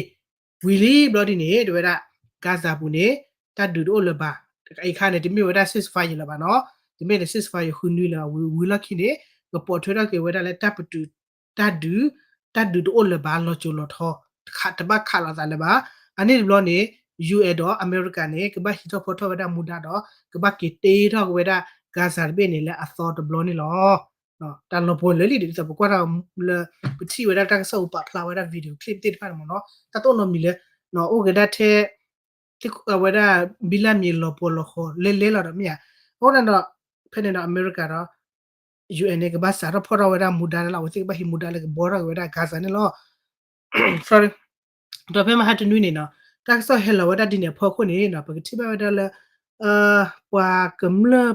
ဝံၤလံဘျီဒ်န့ၣ် တဲဝဲဒၣ် Gaza ပူၤန့ၣ် တၢ်ဒုးတအိၣ်လၢၤဘၣ်. တခါအံၤခါန့ၣ် တမ့ၢ်ဝဲဒၣ် ceasefire လၢၤဘၣ်နီၤ, တမ့ၢ်ဒီး ceasefire ဃုနွံလၢၤဘၣ် ဝံၤလီၢ်ခံန့ၣ် ကပိာ်ထွဲထီၣ်က့ၤဝဲဒၣ်လၢတၢ်ပတုာ် တၢ်ဒုး, တၢ်ဒုးတအိၣ်လၢၤဘၣ် လီၤစိၤလီၤထီ, တဘၣ်ခးလိာ်သးလၢၤဘၣ်. အန့ၣ်တဘျီန့ၣ် ယူၢ်အဲၣ် ဒီးအမဲရကၤန့ၣ် ကဘၣ်ဟံးထီၣ်ဖီထီၣ်ဝဲဒၣ်မူဒါဒီး ကဘၣ်က့ၤတ့ထီၣ်က့ၤဝဲဒၣ် Gaza တဘ့ၣ်န့ၣ်လၢအသီတဘျီန့ၣ်လီၤ. တၢ်လီၤပှီၢ်လၢာ်လံ ဒ်သိးပကွၢ်ထီၣ်လၢ ပထံၣ်ဝဲဒၣ်တၢ်ကစီၣ်ပူၤပာ်ဖျါဝဲဒၣ် video clip သ့ၣ်တဖၣ်န့ၣ်မ့ၢ်နီၤ တၢ်တအိၣ်နီတမံၤလၢ အိၣ်က့ၤဒၣ်ထဲ အဝဲဒၣ် ဘံလၢမ့ၢ်လီၤပှီၢ်လီၤဃီၤလဲၤလဲၤလီၤဒီးမ့ၢ်ဧါ. အဃိန့ၣ်ဒီး ဖဲန့ၣ်ဒီးအမဲရကၤဒီး ယူၢ်အဲၣ်န့ၣ် ကဘၣ်စးထီၣ်ဖီၣ်ထီၣ်ဝဲဒၣ်မူဒါန့ၣ်လီၤ. အဝဲသ့ၣ်ကဘၣ်ဟံးမူဒါလၢကဘှီထီၣ်က့ၤဝဲဒၣ် Gaza န့ၣ်လီၤ. ဒီးဖဲမဟါတနွံန့ၣ်နီၤ တၢ်ကစီၣ်ဟဲလီၤဝဲဒၣ်ဒ်န့ၣ်အဖီခိၣ်န့ၣ်နီၤ ပကထံၣ်ဘၣ်ဝဲဒၣ်လၢ ပှၤကမျၢၢ်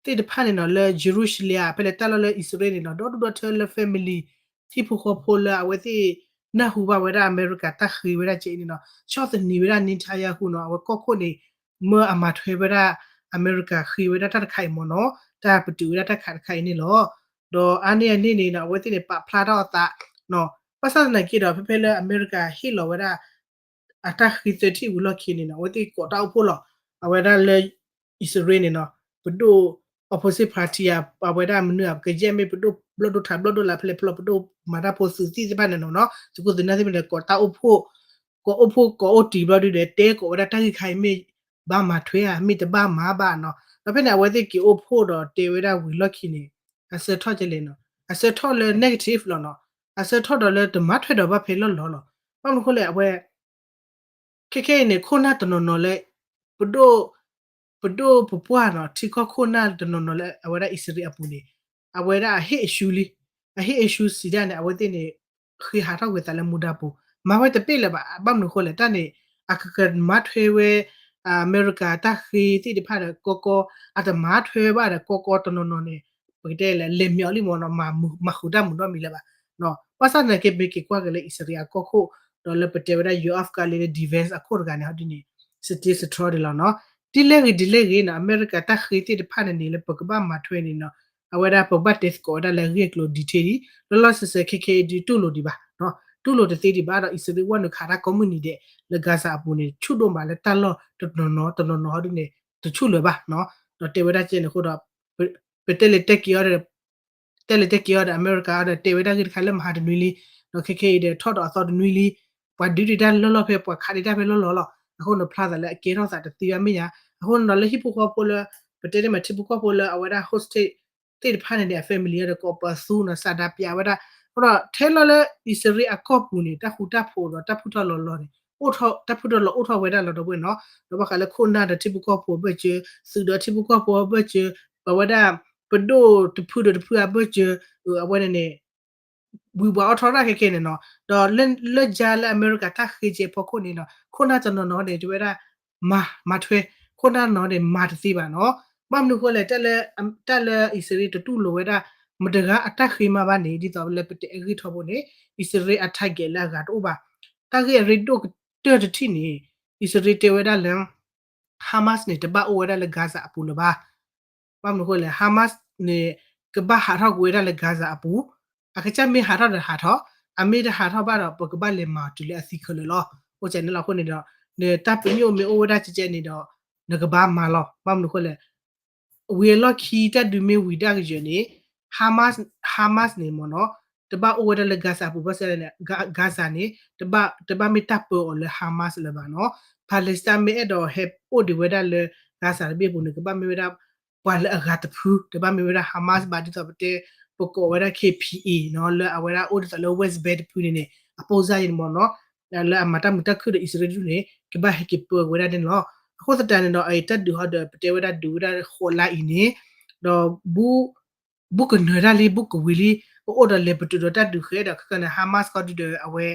သ့ၣ်တဖၣ်န့ၣ်နီၤ လၢယရူၤၡလ့ၣ် ဖဲလဲၣ်တၢ်လီၢ်လၢအံၣ်စရ့လးန့ၣ်နီၤ ဒီဒူၣ်ဒီထၢလၢ family ထံဖိကီၢ်ဖိလၢအဝဲသ့ၣ်နၢ်ဟူဘၣ်ဝဲဒၣ်အမဲရကၤတၢ်ဃ့ဝဲဒၣ်ကဲအံၤန့ၣ်နီၤ ဆီၣ်သနံးဝဲဒၣ် Netanyahu နီၤ အဝဲကီၢ်ခိၣ်န့ၣ် မၢအမၤထွဲဝဲဒၣ် အမဲရကၤဃ့ဝဲဒၣ်တၢ်တခါအံၤမ့ၢ်နီၤ တၢ်ပတုာ်ဝဲဒၣ်တၢ်ခးတခါအံၤန့ၣ်လီၤ. ဒီးအါန့ၢ်အန့ၣ်န့ၣ်နီၤ အဝဲသ့ၣ်န့ၣ် ပာ်ဖျါထီၣ်အသး ဘၣ်ဆၣ်သနာ်က့ဒီး ဖဲဖဲလၢအမဲရကၤဟ့ၣ်လီၤဝဲဒၣ် အတၢ်ဃ့သၢထံၣ်ဝံၤလီၢ်ခံန့ၣ်နီၤ အဝဲသ့ၣ်ကိးတၢ်အိၣ်ဖှိၣ်လီၤ. အဝဲဒၣ်လၢ အံၣ်စရ့လးန့ၣ်နီၤ ပဒိၣ် opposite party အဝဲဒၣ်မနုၤ ပကယဲၢ်မ့ၢ်ပဒိၣ် ဘျီၣ်ဒိၣ်ထးဘျီၣ်ဒိၣ်လၢဖဲလဲၣ်ဖဲလဲၣ် ပဒိၣ်မၤတၢ်ဖိသုးသ့ၣ်တဖၣ်န့ၣ်နီၤနီၤ သုးခိၣ်သုးနၢ်သ့ၣ်တဖၣ်န့ၣ် ကိးတၢ်အိၣ်ဖှိၣ် ကိးအိၣ်ဖှိၣ်ကိးအိၣ်တံၤဘျီဒုဒီး တဲကိးဝဲဒၣ်တၢ်ဂ့ၢ်ခါအံၤမ့ၢ်ဘၣ်မၤထွဲဧါ မ့ၢ်တဘၣ်မၤဘၣ်နီၤ. ဒီးဖဲန့ၣ် အဝဲသ့ၣ်က့ၤအိၣ်ဖှိၣ်ဒီးတဲဝဲဒၣ်ဝံၤလီၢ်ခံန့ၣ် အဆၢထီၣ်ကလဲၣ်နီၤ အဆၢထီၣ်လၢ negative လီၤနီၤ. အဆၢထီၣ်ဒီးလၢတမၤထွဲဒီးဘၣ်ဖဲလီၢ်လီၤလီၤ. ဘၣ်မနုၤဃိလဲၣ် အဝဲ ခဲခဲအံၤန့ၣ် ခိၣ်နၢ်တနီၤနီၤလၢ ပဒိၣ် ပဒိၣ်ပပှၢ်နီၤ ထံကီၢ်ခိၣ်နၢ်တနီၤနီၤလၢအဝဲဒၣ်အံၣ်စရ့လးအပူၤန့ၣ် အဝဲဒၣ်အဟ့ၣ်အရှူလံ အဟ့ၣ်အရှူစံးဒၣ်န့ၣ် အဝဲသ့ၣ်န့ၣ် ဃ့ဟးထီၣ်ကွံာ်သးလၢမူဒါပူၤ မၤဝဲတပ့ၢ်လၢၤဘၣ်. ဘၣ်မနုၤဃိလဲၣ် တၢ်န့ၣ် အကကမၤထွဲဝဲ အမဲရကၤတၢ်ဃ့သ့ၣ်တဖၣ်ဒီးကီကီ အတမၤထွဲဘၣ်ဒီးကီကီတနီၤနီၤန့ၣ် ပကတဲလၢလဲၤမ့ၤအီၤလံမ့ၢ်နီၤ မၤဃုာ်တၢ်မုာ်နီတမံၤလၢၤဘၣ်. ဘၣ်ဆၣ်သနာ်က့ မ့ၢ်က့ၤကွၢ်က့ၤလၢအံၣ်စရ့လးအကီၢ်ခိၣ် ဒီးလၢပတဲဝဲဒၣ် Yoav Gallant လၢ defense အခိၣ်တဂၤန့ၣ် ဟီဒ်န့ၣ် စတ့စတြီဒ်လီၤနီၤ. ဒ်လဲၣ်ဂ့ၤဒ်လဲၣ်ဂ့ၤနီၤ အမဲရကၤတၢ်ဃ့သ့ၣ်တဖၣ်န့ၣ်န့ၣ် လၢပကဘၣ်မၤထွဲန့ၣ်နီၤ အဝဲဒၣ်ပဘၣ်တဲသကိးဝဲဒၣ်လၢအဂ့ၢ်အကျိၤ detail ဒံး လီၤလီၤဆဲးဆဲး ခဲခဲအံၤဒုးတူၢ်လိာ်ဒံးဘၣ် တူၢ်လိာ်တသ့ဒံးဘၣ်ဒီး အံၣ်စရ့လးဝဲနုာ်ခးတၢ်ကိးမုၢ်နံၤဒဲး လၢ Gaza အပူၤန့ၣ် ဆူၣ်ဒိၣ်မးလၢတၢ်လီၢ်တနီၤနီၤ တနီၤနီၤဟီဒ်န့ၣ် တဆူၣ်လၢၤဘၣ်နီၤ. ဒီးတဲဝဲဒၣ်ကဲန့ၣ်အဃိဒီး ပတဲလဲၤတဲက့ၤအီၤဒီး တဲလဲၤတဲက့ၤအီၤဒီး အမဲရကၤအီၤဒီး တဲဝဲဒၣ်ဂ့ၢ်တခါလၢမဟါတနွံလံ, ဒီးခဲခဲအံၤဒီး ထီၣ်ဒီးအသီတနွံလံ, ပှၤဒုးဒံးတၢ်လီၢ်လီၢ်ဖဲ ပှၤခးဒံးတၢ်ဖဲလီၢ်လီၢ်လီၤ. အဃိန့ၣ် ဖျါသးလၢအကဲထီၣ်သးတသ့ဘၣ်မ့ၢ်ဧါ. အဃိန့ၣ်ဒီး လၢဟံၣ်ဖိဃီဖိလၢ ပတဲန့ၣ်မး ထံဖိကီၢ်ဖိလၢအဝဲဒၣ် hostage သ့ၣ်တဖၣ်န့ၣ်န့ၣ် အ family အီၤဒီး ကိးပသူနီၤ စးဒၤပျးဝဲဒၣ်. အဃိဒီး ထဲလီၤလၢအံၣ်စရ့လးအကီၢ်ပူၤန့ၣ် တၢ်ဃူတၢ်ဖိးဒီးတၢ်ဖုၣ်ထီၣ်လီၤလီၤန့ၣ် အိၣ်ထီၣ် တၢ်ဖုၣ်ထီၣ်လီၤအိၣ်ထီၣ်ဝဲဒၣ်လီၤဒီပုၢ်ဝဲၢ်နီၤ. ဒီးဘၣ်ဃးလၢခိၣ်နၢ်ဒီးထံဖိကီၢ်ဖိအဘၢၣ်စၢၤ, သုးဒီးထံဖိကီၢ်ဖိအဘၢၣ်စၢၤ, ပဝဲဒၣ် ပဒိၣ်တဖုဒီးတဖုအဘၢၣ်စၢၤ, အဝဲန့ၣ်န့ၣ် ဝံၤပှၤအိၣ်ထီၣ်တၢ်ခဲခဲန့ၣ်နီၤ. ဒီးလၢလၢယါလၢအမဲရကၤတၢ်ဃ့ကဲအဖီခိၣ်န့ၣ်ဒီး ခိၣ်နၢ်တနီၤနီၤန့ၣ် တဲဝဲဒၣ် မၤ မၤထွဲ, ခိၣ်နၢ်နီၤန့ၣ် မၤတသ့ဘၣ်နီၤ. ဘၣ်မနုၤဃိလဲၣ် တၢ်လၢအံၣ်စရ့လးတတူၢ်လိာ်ဝဲဒၣ် မတဂၤအတၢ်ဃ့မၤဘၣ်န့ၣ် ဒ်သိးလၢပတဲအဂ့ၢ်ထီဘိန့ၣ် အံၣ်စရ့လးအ target လၢအဂၤတအိၣ်ဘၣ်. တၢ်ဂ့ၢ်အရ့ဒိၣ်ကတၢၢ်တထံၣ်န့ၣ် အံၣ်စရ့လးတဲဝဲဒၣ်လၢ Hamas န့ၣ် တဘၣ်အိၣ်ဝဲဒၣ်လၢ Gaza အပူၤလၢၤဘၣ်. ဘၣ်မနုၤဃိလဲၣ် Hamas န့ၣ် ကဘၣ်ဟးထီၣ်ကွံာ်ဝဲဒၣ်လၢ Gaza အပူၤ, အကစၢ်မ့ၢ်ဟးထီၣ်ဒီးဟးထီၣ်, အမ့ၢ်တဟးထီၣ်ဘၣ်ဒီး ပကဘၣ်လဲၤမၤတုၤလၢအသံခဲလၢာ်လီၤ. အိၣ်ကဲန့ၣ်လီၤ. အဃိန့ၣ်ဒီး နတၢ်ပညိၣ်မ့ၢ်အိၣ်ဝဲဒၣ်ကဲကဲန့ၣ်ဒီး နကဘၣ်မၤလီၤ. ဘၣ်မနုၤဃိလဲၣ် ဝံၤအလီၢ်ခံတၢ်ဒုးမ့ၢ်ဝံၤဒၣ်ကယၢၤန့ၣ် Hamas Hamas န့ၣ်မ့ၢ်နီၤ တဘၣ်အိၣ်ဝဲဒၣ်လၢ Gaza အပူၤဘၣ်ဆၣ်န့ၣ် Gaza န့ၣ် တဘၣ် တဘၣ်မ့ၢ်တၢ်ပၢအီၤလၢ Hamas လၢၤဘၣ်နီၤ. Palestine မ့ၢ်အဲၣ်ဒိးဟဲအိၣ်ဒံးဝဲဒၣ်လၢ Gaza တဘ့ၣ်အပူၤန့ၣ် ကဘၣ်မ့ၢ်ဝဲဒၣ် ပှၤလၢအဂၤတဖု တဘၣ်မ့ၢ်ဝဲဒၣ် Hamas ဘၣ် ဒ်သိးပတဲ ပကိးဝဲဒၣ် K P A နီၤ လၢအဝဲဒၣ်အိၣ်ဒ်သိးလၢ West Bank တဖုန့ၣ်န့ၣ် အပိၢ်စၢ်ယံၤန့ၣ်မ့ၢ်နီၤ လၢအမၤတၢ်မုာ်တၢ်ခုၣ်ဒီးအံၣ်စရ့လးဒ်န့ၣ် ကဘၣ်ဟဲက့ၤပၢဝဲဒၣ်န့ၣ်လီၤ. အဃိသတးန့ၣ်ဒီး အတၢ်ဒုးဟီဒီး ပတဲဝဲဒၣ်ဒုးဝဲဒၣ်ဃိးလါအံၤန့ၣ် ဒီး ဘူးကနၢၤတၢ်လံ ဘူးကဝံၤလံ ပအိၣ်ဒီးလဲၤပတုာ်ဒီးတၢ်ဒုးဃဲဒီး ခဲကနံၣ် Hamas ကီၢ်ဒုဒီး အဝဲ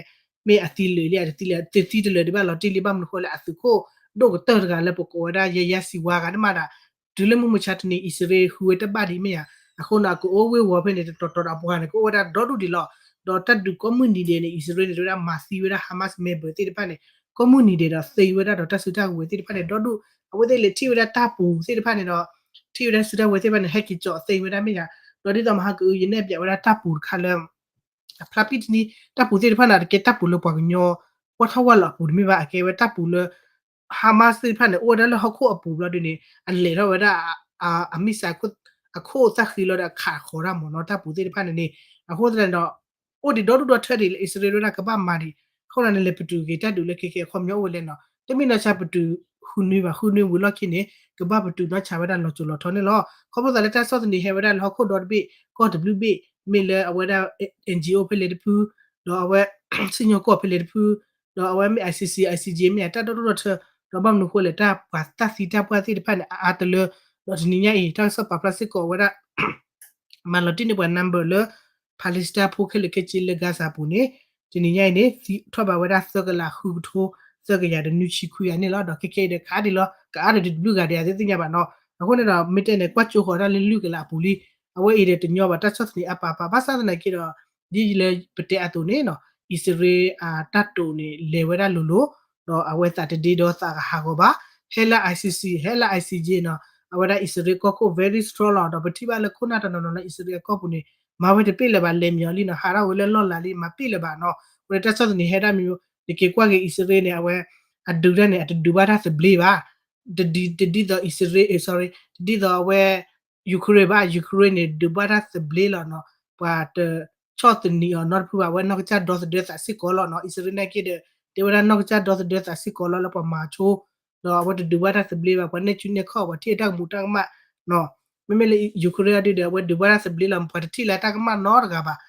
မ့ၢ်အသံလၢာ်လံ အတသံလၢာ် တသံတလၢာ်ဒံးဘၣ်လီၤတံၢ်လံ ဘၣ်မနုၤဃိလၢအသုးခိၣ်ဒိၣ်ကတၢၢ်တဂၤလၢပကိးဝဲဒၣ် ယဲယါ စံဝါ ဂၤတမးဒၣ် တုၤလၢမုၢ်မဆါတနံၤ အံၣ်စရ့လးဃုဝဲတၢ်ဘၣ်ဒံးမ့ၢ်ဧါ. အဃိန့ၣ် အကအိၣ်ဝ့ၤဝီၤဖဲန့ၣ် တတီၤတီၤဒီးအပှၤန့ၣ် ကအိၣ်ဝဲဒၣ်ဒီဒူၣ်ဒံးလီၤ. ဒီးတၢ်ဒုးကိးမုၢ်နံၤဒဲးန့ၣ် အံၣ်စရ့လးန့ၣ် တဲဝဲဒၣ်မၤသံဝဲဒၣ် Hamas member သ့ၣ်တဖၣ်န့ၣ် ကိးမုၢ်နံၤဒဲးဒီးသ့ဝဲဒၣ်ဒီးတၢ်စုတၢ်ကဝဲၤသ့ၣ်တဖၣ်န့ၣ် ဒီဒူၣ် အဝဲသ့ၣ်လဲၤထံၣ်ဝဲဒၣ်တၢ်ပူၤသ့ၣ်တဖၣ်န့ၣ်ဒီး ထံၣ်ဝဲဒၣ်စုတၢ်ကဝဲၤသ့ၣ်တဖၣ်န့ၣ် ဟဲက့ၤကၠီသ့ဝဲဒၣ်မ့ၢ်ဧါ. ဒီးဒ်သိးမဟါကအု ယနဲၣ်ပၠးဝဲဒၣ်တၢ်ပူၤတခါလၢ အဖျါပံၣ်တနံၤ တၢ်ပူၤသ့ၣ်တဖၣ်န့ၣ် တကဲတၢ်ပူၤလၢပှၤကညီ ဝၢ်ထီၣ်ဝၢ်လီၤအပူၤတမ့ၢ်ဘၣ် အကဲဝဲတၢ်ပူၤလၢ Hamas သ့ၣ်တဖၣ်န့ၣ် အိၣ်ဝဲဒၣ်လၢဟီၣ်ခိၣ်အပူၤဘျီဒုန့ၣ် အလဲၤထီၣ်ဝဲဒၣ် အ missile အခိၣ်သၣ်ဃံလီၤဒီးအခးဃီၤတၢ်မ့ၢ်နီၤ တၢ်ပူၤသ့ၣ်တဖၣ်န့ၣ်န့ၣ် အဃိသတးန့ၣ်ဒီး အိၣ်ဒံးဒီဒူၣ်ဒီထၢဒံးလၢအံၣ်စရ့လးဒၣ်ကဘၣ်မၤဒံး အဃိန့ၣ် လဲၤပတုာ်က့ၤတၢ်ဒုးလၢခဲကဲအခီပညီအိၣ်ဝဲလဲၣ်နီၤ တမ့ၢ်နီၢ်ဆါပတုာ်ဃုနွံဘၣ် ဃုနွံဝံၤလီၢ်ခံန့ၣ် ကဘၣ်ပတုာ်နီၢ်ဆါဝဲဒၣ်လီၤစိၤလီၤထီန့ၣ်လီၤ. ခီဖျိသးလၢတၢ်ဆီၣ်သနံးဟဲဝဲဒၣ်လၢဟီၣ်ခိၣ်ဒီတဘ့ၣ် ကီၢ်တဘျုးဘ့ၣ် မ့ၢ်လၢအဝဲဒၣ် N G O ဖဲလဲၣ်တဖု ဒီးအဝဲ စံၣ်ညီၣ်ကွီၢ်ဖဲလဲၣ်တဖု ဒီးအဝဲမ့ၢ် I C C I C J မ့ၢ်ဧါ တၢ်ဒီဒူၣ်ဒီထၢ ဒီးဘၣ်မနုၤဃိလဲၣ် တၢ်ပှၤသၣ်သံတၢ်ပှၢ်သ့ၣ်တဖၣ်န့ၣ် အါအါတလၢ ဒီးတနံၤညါအံၤ တၢ်ကစီၣ်ပာ်ဖျါစ့ၢ်ကီးဝဲဒၣ် မၤလီၤတံၢ်န့ၢ်ပှၤ number လၢ Palestine ဖိခဲလၢာ်ခဲဆ့လၢ Gaza ပူၤန့ၣ် တနံၤညါအံၤန့ၣ် သံထီၣ်ဘၣ်ဝဲဒၣ်သၢကလးဃုကထိ သၢကယၤဒီးနွံဆံခွံဂၤန့ၣ်လီၤ. ဒီးခဲခဲအံၤဒီးခးဒံးလီၤ ကအါဒံးတဘျုးဂၤဒံး အသ့ၣ်ညါဘၣ်နီၤ. အဃိန့ၣ်ဒီး မ့ၢ်တဲန့ၣ် ကွၢ်ကၠိဃီၤတၢ်လၢလုၢ်ကလးအပူၤလံ အဝဲအံၤဒီးတညီဘၣ် တၢ်ဆီၣ်သနံးအါပာ်ပာ် ဘၣ်ဆၣ်သနာ်က့ဒီး ဒ်လၢပတဲအသိးန့ၣ်နီၤ အံၣ်စရ့လးအတၢ်တိာ်န့ၣ် လဲၤဝဲဒၣ်လိၤလိၤ ဒီးအဝဲသးတဒ့ဒီသးကဟးဂီၤဘၣ် ဟဲလၢ I C C ဟဲလၢ I C J နီၤ အဝဲဒၣ်အံၣ်စရ့လးကီၢ်ခိၣ် very strong လီၤ. ဒီးပထံၣ်ဘၣ်လၢခိၣ်နၢ်တနီၤနီၤလၢအံၣ်စရ့လးအကီၢ်ပူၤန့ၣ် မၤဝဲတပ့ၢ်လၢၤဘၣ် လဲၤမ့ၤအီၤလံနီၤ ဟးထီၣ်ဝဲလၢလီၢ်လၤလံ မၤပ့ၢ်လၢၤဘၣ်နီၤ. အဃိန့ၣ်တၢ်ဆီၣ်သနံးဟဲဒၣ်မ့ၢ် နက့ၤကွၢ်က့ၤအံၣ်စရ့လးန့ၣ် အဝဲ အဒုးတၢ်န့ၣ် အတဒုးဘၣ်တၢ်သဘျ့ဘၣ် တဒ်သိးအံၣ်စရ့လး sorry တဒ်သိးအဝဲ Ukraine ဘၣ် Ukraine န့ၣ် ဒုးဘၣ်တၢ်သဘျ့လီၤနီၤ. ပှၤတဆီၣ်သနံးအီၤနီတဖုဘၣ်, အဝဲနီၢ်ကစၢ်ဒီသဒၢသးစ့ၢ်ကီးလီၤနီၤ. အံၣ်စရ့လးနာ်က့ဒီး တဲဝဲဒၣ်နီၢ်ကစၢ်ဒီသဒၢသးစ့ၢ်ကီးလီၤ လၢပှၤမၤဆိ ဒီးအဝဲတဒုးဘၣ်တၢ်သဘျ့ဘၣ်, ပှၤနဲၣ်ကူနဲၣ်ခီၣ် ပှၤထံၣ်တၢ်ကမူးတၢ်ကမၣ်နီၤ. မ့မ့ၢ်လၢ Ukraine အဒုဒီး အဝဲဒုးဘၣ်တၢ်သဘျ့လီၤ, ပှၤတထံၣ်လၢတၢ်ကမၣ်နီတဂၤဘၣ်,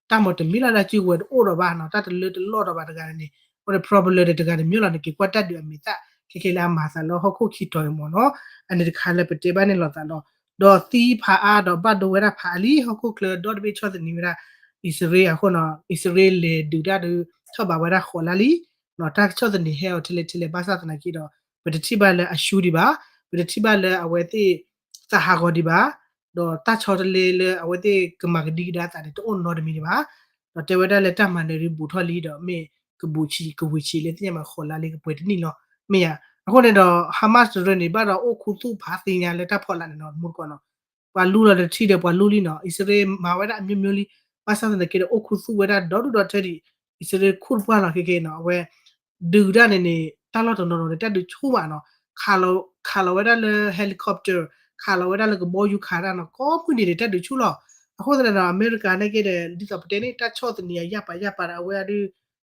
တၢ်မၤတမံၤလီၤဒၣ်စုကဝဲၤတအိၣ်ဒီးဘၣ်နီၤ, တၢ်တလၢတလီၢ်ဒီးဘၣ်တဂၤန့ၣ်, အဃိန့ၣ် problem ဒီးတဂၤတမံၤလီၤ. နက့ၤကွၢ်တၢ်ဒုးအမဲာ်သၣ် ခဲခဲလၢအမၤသးလၢဟီၣ်ခိၣ်ခံတီၤအံၤမ့ၢ်နီၤ. အန့ၣ်တခါလၢပတဲဘၣ်န့ၣ်လိာ်သးလီၤ. ဒီးသံဖးအါဒီးဘၣ်ဒိဝဲဒၣ်ဖးအါလံ, ဟီၣ်ခိၣ်ချၢဒီတဘ့ၣ်ဆီၣ်သနံးဝဲဒၣ် အံၣ်စရ့လးအဃိနီၤ, အံၣ်စရ့လးလဲၤဒုးတၢ်ဒီး ထီၣ်ဘးဝဲဒၣ်ဃိးလါလံ တၢ်ဆီၣ်သနံးဟဲအီၤထဲလဲၣ်ထဲလဲၣ် ဘၣ်ဆၣ်သနာ်က့ဒီး ပတထံၣ်ဘၣ်လၢအရှုံးဒံးဘၣ်, ပတထံၣ်ဘၣ်လၢအဝဲသ့ၣ်သးဟးဂီၤဒံးဘၣ်, ဒီးတၢ်ဆီတလဲလၢအဝဲသ့ၣ်ကမၤကဒံကဒါသးန့ၣ် တအိၣ်နီတမံၤဒံးဘၣ်. ဒီးတဲဝဲဒၣ်လၢတၢ်မၤနၢၤဒုးဘူးထီၣ်လံဒီး မ့ၢ်ကဘူးဆံးကဝံၤဆံးလၢသ့ၣ်ညါမး ဃိးလါလံ ကပှဲၤတနံၣ်လီၤ မ့ၢ်ဧါ. အဃိန့ၣ်ဒီး Hamas တရၢန့ၣ် ဘၣ်ဒီးအိၣ်ခူသူၣ်ဖးသ့ၣ်ညါလၢတၢ်ဖီလာ်န့ၣ်နီၤ မူတကိးနီၤ ပှၤလူလီၤတထံၣ်ဒီးပှၤလူလံနီၤ, အံၣ်စရ့လးမၤဝဲဒၣ်အမျိုးမျိုးလံ, ဘၣ်ဆၣ်သနာ်က့ဒီး အိၣ်ခူသူၣ်ဝဲဒၣ်ဒီဒူၣ်ဒီထၢဒံး, အံၣ်စရ့လးခူၣ်တပှၢ်လီၤ ခဲခဲနီၤ, အဝဲ ဒုးတၢ်န့ၣ်န့ၣ် တၢ်လီၢ်တနီၤနီၤန့ၣ် တၢ်ဒုးဆူၣ်မးနီၤ, ခးလီၤဝဲဒၣ်လၢ helicopter, ခးလီၤဝဲဒၣ်လၢကဘီယူၤခးတၢ်နီၤ, ကိးမုၢ်နံၤန့ၣ် တၢ်ဒုးဆူၣ်လီၤ. အဃိသတးဒီး အမဲရကၤနာ်က့ဒီး ဒ်သိးပတဲန့ၣ် တၢ်ဆီၣ်သနံးအယၢ်ပာ်ယၢ်ပာ်ဒီး အဝဲအဒုး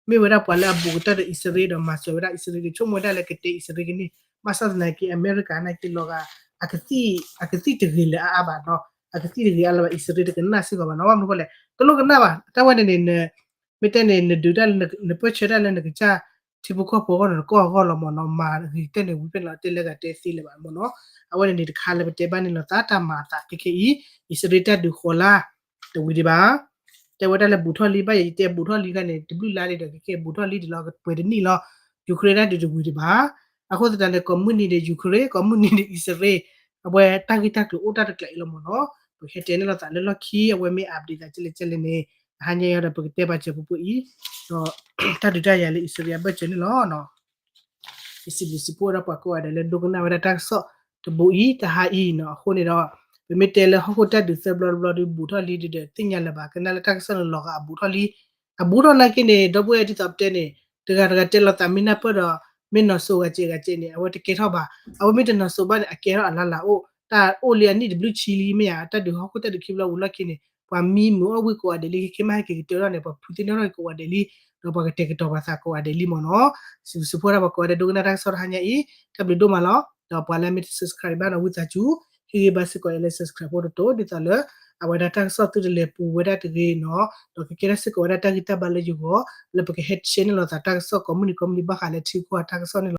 မ့ၢ်ဝဲဒၣ်ပှၤလၢအဘူးကတၢၢ်ဒီးအံၣ်စရ့လးဒီးမၤစၢၤဝဲဒၣ်အံၣ်စရ့လး ကဆိကမိၣ်ဝဲဒၣ်လၢကတဲအံၣ်စရ့လးကန့ၣ်, ဘၣ်ဆၣ်သနာ်က့ အမဲရကၤနာ်က့လီၤဂာ် အကသံၣ်တဂ့ၤလၢအအါဘၣ်နီၤ, အကသံၣ်တဂ့ၤအါလၢၤဘၣ် အံၣ်စရ့လးတကနၣ်စ့ၢ်ကီးဘၣ်နီၤ, ဘၣ်မနုၤအဃိလဲၣ် တလိၣ်ကနၣ်ဘၣ်, တၢ်ဝဲန့ၣ်န့ၣ် မ့ၢ်တဲန့ၣ် နဒုးတၢ်လၢ နပၢၢ်ဆၢတၢ်လၢနကစၢ်ထံဖိကီၢ်ဖိအဂီၢ်န့ၣ် နကီၢ်အဂီၢ်လီၤမ့ၢ်နီၤ, မၤဂ့ၤကတၢၢ်န့ၣ် ဝံၤဖဲန့ၣ်လီၤ တဲလၢဂၤတဲသ့လၢၤဘၣ်မ့ၢ်နီၤ, အဝဲန့ၣ်န့ၣ်တခါလၢပတဲဘၣ်န့ၣ်လိာ်သး တၢ်မၤအသးခဲခဲအံၤ အံၣ်စရ့လးတၢ်ဒုးဃိးလါ တဝံၤဒံးဘၣ် တဲဝဲဒၣ်လၢဘူးထီၣ်လံ ဘၣ်ယတဲဘူးထီၣ်လံခါန့ၣ် တဘျုးလါလံဒီး ကကဲဘူးထီၣ်လံဒံးလီၤ ကပှဲၤတနံၣ်လီၤ, Ukraine တၢ်ဒုးတဝံၤဒံးဘၣ်, အဃိသတးန့ၣ် ကိးမုၢ်နံၤဒီး Ukraine ကိးမုၢ်နံၤဒီး အံၣ်စရ့လး အဝဲတၢ်ဂ့ၢ်တၢ်ကျိၤအိၣ်တၢ်တကျးအံၤလီၤမ့ၢ်နီၤ, ပဟဲတဲန့ၢ်လိာ်သးလၢလီၢ်ခံ အဝဲမ့ၢ် update သးကဲလဲၣ်ကဲလဲၣ်န့ၣ် တဟါညါအံၤဒီး ပကတဲပာ်စၢၤပူၤပူၤအံၤ, ဒီးတၢ်ဒုးတၢ်ယၤလၢအံၣ်စရ့လးအဘၢၣ်စၢၤန့ၣ်လီၤ. ယစံးဘျုးစံးဖှိၣ်ဝဲဒၣ်ပှၤကိးဂၤဒဲးလၢဒိကနၣ်ဝဲဒၣ်တၢ်ကစီၣ်တဘိအံၤ တဟါအံၤနီၤ, အဃိန့ၣ်ဒီး ပမ့ၢ်တဲလၢဟီၣ်ခိၣ်တၢ်ဒုးသၢဘျီတဘျီဒီး ဘူးထီၣ်လံဒံးဒီး သ့ၣ်ညါလၢၤဘၣ် ကနၣ်လၢတၢ်ကစီၣ်န့ၣ်လီၤဂာ်အဘူးထီၣ်လံ, အဘူးထီၣ်နာ်က့န့ၣ် ဒီပုၢ်ဝဲၢ်ဒ်သိးပတဲန့ၣ် တဂၤတဂၤတဲလီၤသးမ့ၢ်နၢ်ပၢၢ်ဒီး မ့ၢ်နီၤစိၤဂၤစဲးဂၤစဲးန့ၣ် အဝဲတကဲထီၣ်ဘၣ်, အဝဲမ့ၢ်တနီၤစိၤဘၣ်န့ၣ် အကဲထီၣ်အလါလၢ်အိၣ်, တၢ်အိၣ်လံအနံၣ်တဘျုးဆံလံမ့ၢ်ဧါ, တၢ်ဒုးဟီၣ်ခိၣ်တၢ်ဒုးခံဘျီဝံၤလီၢ်ခံန့ၣ် ပှၤမံမုာ်အီၣ်ဝံကိးဂၤဒဲးလံ, ခဲမ့ၢ်ဟဲက့ၤကတၢၢ်ထီၣ်န့ၣ် ပှၤဖုးသ့ၣ်နီၣ်ထီၣ်က့ၤကိးဂၤဒဲးလံ, ဒီးပှၤကတဲာ်ကတီၤပှၤသးကိးဂၤဒဲးလံမ့ၢ်နီၤ, စံးဘျုးစံးဖှိၣ်ဒၣ်ပှၤကိးဂၤဒဲးဒိကနၣ်တၢ်ကစီၣ်တဟါညါအံၤ, တၢ်ဘျုးဒိၣ်မးလီၤ, ဒီးပှၤလၢအမ့ၢ်တ subscribe ဘၣ်နီၤ ဝံသးစူၤ ဟ့ၣ်ဂံၢ်ဘါစ့ၢ်ကီးအီၤလၢ subscribe ဖိတတိၤ ဒ်သိးလၢ အဝဲဒၣ်တၢ်ကစီၣ်သုတလဲၤပူၤဝဲဒၣ်တဂ့ၤနီၤ, ဒီးကကဲထီၣ်စ့ၢ်ကီးဝဲဒၣ်တၢ်ဂံၢ်တၢ်ဘါလၢယဂီၢ်, လၢပကဟဲရှဲန့ၢ်လိာ်သးတၢ်ကစီၣ်ကိးမုၢ်နံၤကိးမုၢ်နံၤဘၣ်ဃးလၢထံကီၢ်တၢ်ကစီၣ်န့ၣ်လီၤ.